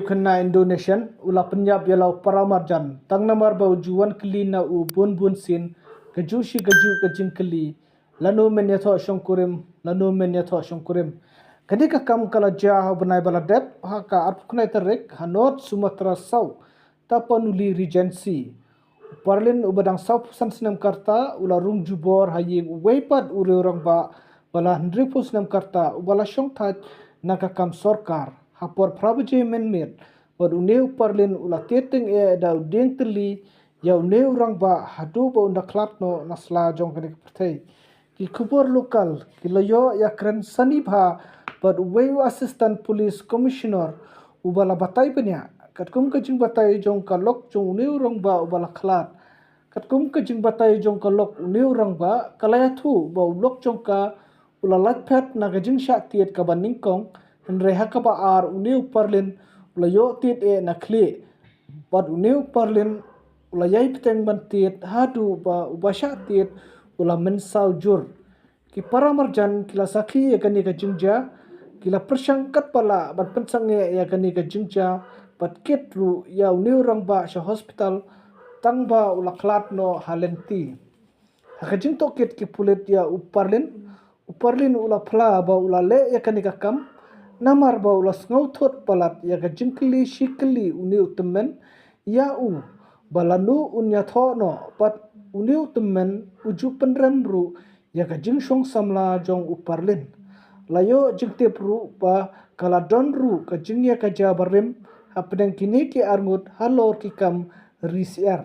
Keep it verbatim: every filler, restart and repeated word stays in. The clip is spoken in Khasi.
Khynnah Indonesian u la pynïap ïa la u paramarjan tang namar ba u ju wan kylli na u bun bun sien, ka ju shi ka ju ka jingkylli, lano men ïathoh shongkurim, lano men ïathoh shongkurim. Kane ka kam ka la jia ha u bnai ba la dep, ha ka arphew khyndai tarik, ha North Sumatra South, Tapanuli Regency. U Parlin uba dang sawphew san snem ka rta u la rung jubor ha ïing uwei pat u riew rangbah ba la hynriewphew snem ka rta uba la shongthait na ka kam sorkar. Ha por phra baje mynmiet, bad une u Parlin u la tied tyngeh da u dieng tylli ïa une u rangbah haduh ba un da khlad noh na sla jong kane ka pyrthei. Ki khubor lokal ki la ïoh ïakren sani bha bad uwei u Assistant Police Commissioner uba la batai bniah. Katkum ka jingbatai jong ka lok jong une u rangbah uba la khlad, katkum ka jingbatai jong ka lok une u rangbah, ka la ïathuh ba u lok jong ka u la lait phet na ka jingshah tied kaba nyngkong, hynrei ha kaba ar une u Parlin u la ïoh tied eh na khlieh. Bad une u Parlin u la ïai bteng ban tied haduh ba uba shah tied u la mynsaw jur. Ki paramarjan ki la sakhi ïa kane ka jingjia, ki la pyrshang katba lah ban pynsangeh ïa kane ka jingjia, bad kit ruh ïa une u rangbah sha hospital, tang ba u la khlad noh ha lynti. Ha ka jingtohkit ki pulit ïa u Parlin, u Parlin u la phla ba u la leh ïa kane ka kam namar ba u la sngewthut palat ïa ka jingkylli shi kylli une u tymmen ïa u ba lano un ïathoh noh, bad une u tymmen u ju pynrem ruh ïa ka jingshong samla jong u Parlin. La ïoh jingtip ruh ba ka la don ruh ka jingïakajia barim hapdeng kine ki arngut halor ki kam ri syiar.